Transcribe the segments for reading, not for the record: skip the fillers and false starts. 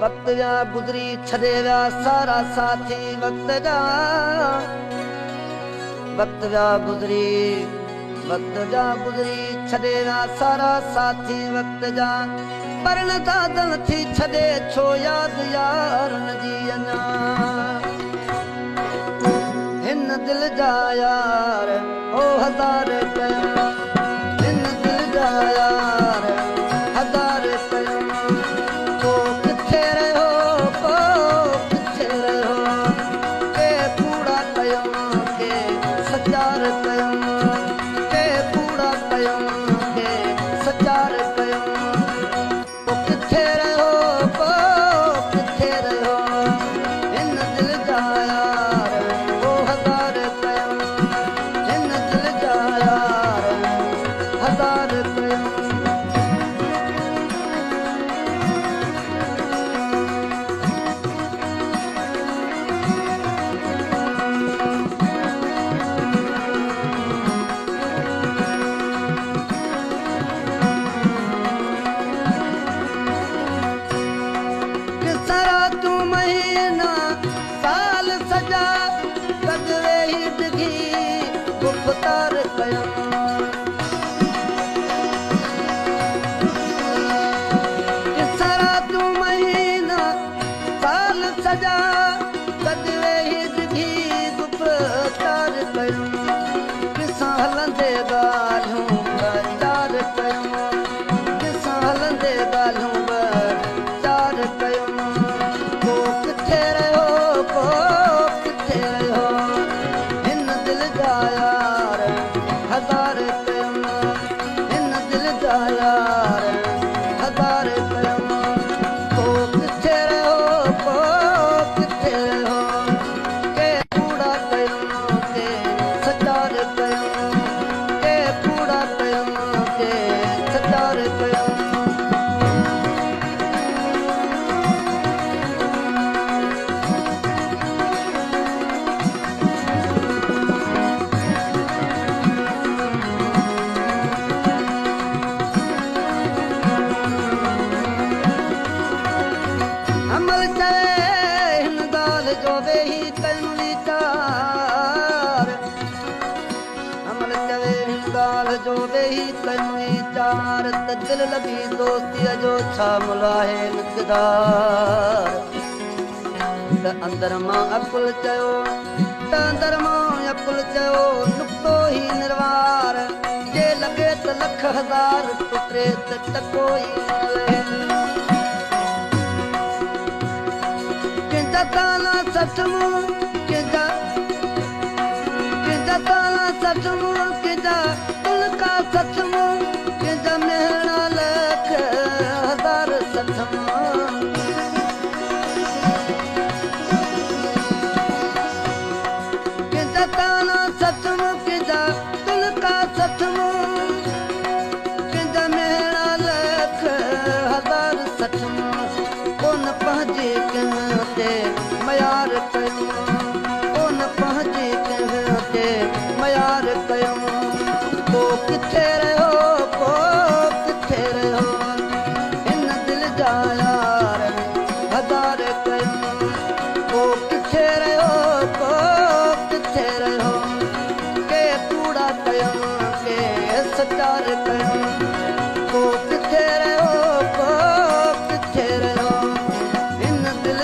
وقت ويا گذري ڇڏي ويا سارا ساٿي وقت جا. وقت ويا گذري، وقت ويا گذري ڇڏي ويا سارا ساٿي وقت جا. پرڻ دادن ٿي ڇڏي ڇو ياد يارن جي اڃا. هن دل جا يار او هزار ڪيم، هن دل جا يار هزار ڪيم. ڪو ڪٿي رهيو، ڪو ڪٿي رهيو، ڪي ڪوڙا ڪيم ڪي سچار ڪيم، ڪي ڪوڙا ڪيم ڪي سچار ڪيم. ڪو ڪٿي رهيو، ڪو ڪٿي رهيو، هن دل جا يار او هزار ڪيم، هن دل جا يار هزار ڪيم. ڪسرا تون مهينا سال سڄا گڏ ويهي ڊگهي گفتار ڪيم. ڪسرا تون مهينا سال سڄا گڏ ويهي ڊگهي گفتار ڪيم. ڪسان هلندي ڳالهيون ٻه چار ڪيم، ڪسان هلندي ڳالهيون ٻه چار ڪيم. ڪو ڪٿي رهيو، ڪو ڪٿي رهيو، هن دل جا يار هزار ڪيم، هن دل جا يار هزار ڪيم. ڪو ڪٿي رهيو، ڪو ڪٿي رهيو، ڪي ڪوڙا ڪيم ڪي سچار ڪيم، ڪي ڪوڙا ڪيم ڪي سچار ڪيم. عمل چوي هن ڳالهه جو ويهي ڪيم ويچار، عمل چوي هن ڳالهه جو ويهي ڪيم ويچار، ته دل لڳي دوستيءَ جو ڇا ملهه آهي مقدار. ته اندر مان عقل چيو، ته اندر مان عقل چيو نقطو ئي نروار، جي لڳي ته لک هزار ٽٽي ته ٽڪو ئي نه لهي. ڪنهن جا تانا سچ مون، ڪنهن جا تانا سچ مون، ڪنهن جا تلڪا سچ مون، ڪنهن جا مهڻا لک هزار سچ مون. ڪنهن جا تانا سچ مون، ڪنهن جا تلڪا سچ مون، ڪنهن جا مهڻا لک هزار سچ مون. ڪونه پنهنجي ڪنهن تي ميار ڪيم، ڪونه پنهنجي ڪنهن تي ميار ڪيم. ڪو ڪٿي رهيو، ڪو ڪٿي رهيو، هن دل جا يار هزار ڪيم. ڪو ڪٿي رهيو، ڪو ڪٿي رهيو، ڪي ڪوڙا ڪيم ڪي سچار ڪيم. ڪو ڪٿي رهيو، ڪو ڪٿي رهيو، هن دل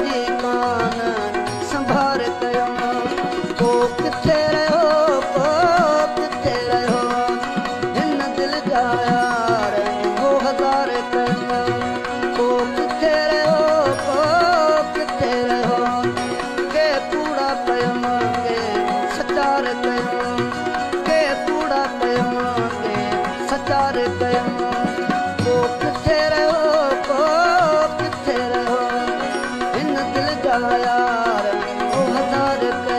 جي ڪان سنڀار ڪيم. ڪو ڪٿي رهيو، ڪو ڪٿي رهيو، هن دل جا يار هو هزار ڪيم. ڪو ڪٿي رهيو، ڪو ڪٿي رهيو، ڪي ڪوڙا ڪيم ڪي سچار ڪيم، ڪي ڪوڙا ڪيم ڪي سچار ڪيم. ڪو ڪٿي رهيو، ڪو ڪٿي رهيو، هن دل جا يار او هزار.